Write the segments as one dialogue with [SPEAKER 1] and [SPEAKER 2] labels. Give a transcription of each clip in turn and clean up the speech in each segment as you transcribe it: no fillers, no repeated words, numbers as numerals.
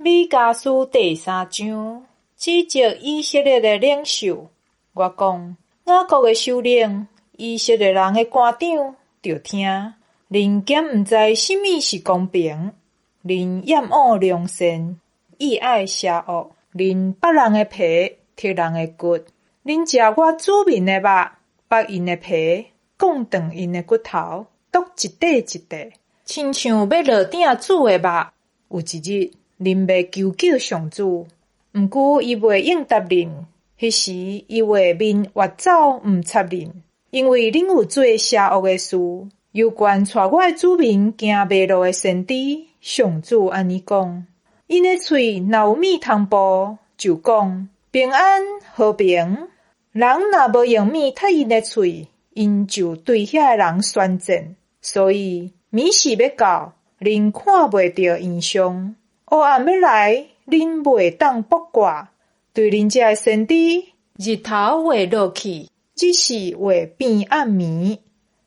[SPEAKER 1] 彌迦書第三章，指責以色列的領袖。我講，雅各的首領，以色列人的官長，著聽。恁敢毋知啥物是公平？恁厭惡良善，意愛邪惡。恁剝人的皮，剔人的骨。恁食我子民的肉，剝𪜶的皮，摃斷𪜶的骨頭，剁一塊一塊，親像欲落鼎煮的肉。有一日，恁欲求叫上主，毋過伊袂應答恁。彼時，伊會面越走毋插恁，因為恁有做邪惡的事，猶懸帶我的子民行迷路的先知。上主按呢講：𪜶的喙若有物通哺，就講平安和平。人若無用物踢𪜶的喙，𪜶就對遐个人宣戰。所以，暝時欲到，恁看袂著異象；黑暗欲來，恁袂當卜卦。對恁遮的先知，日頭會落去，日時會變暗暝。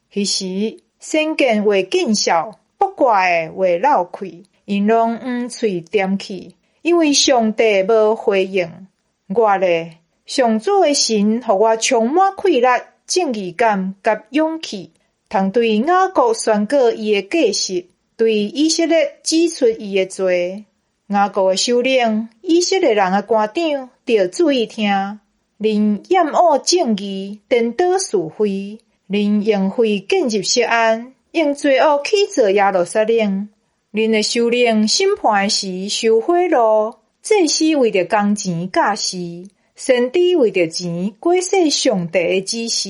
[SPEAKER 1] 彼時，先見會見笑，卜卦的會落氣，𪜶攏黃喙恬去，因為上帝無回應。我咧，上主的神予我充滿氣力、正義感佮勇氣，通對雅各宣告伊的過失，對以色列指出伊的罪。雅各的首領，以色列人的官長，著注意聽。恁厭惡正義，顛倒是非；恁用血建立錫安，用罪惡起造耶路撒冷。恁的首領審判時收賄賂，祭司為著工錢教示，先知為著錢改寫上帝的指示。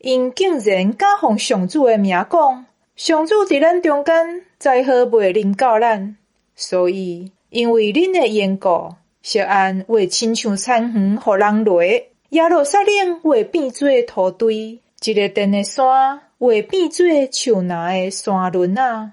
[SPEAKER 1] 𪜶竟然敢奉上主的名講，上主佇咱中間，災禍袂臨到咱。所以，因為恁的緣故，錫安會親像田園予人犁，耶路撒冷會變做土堆，這个殿的山會變做樹林的山崙仔。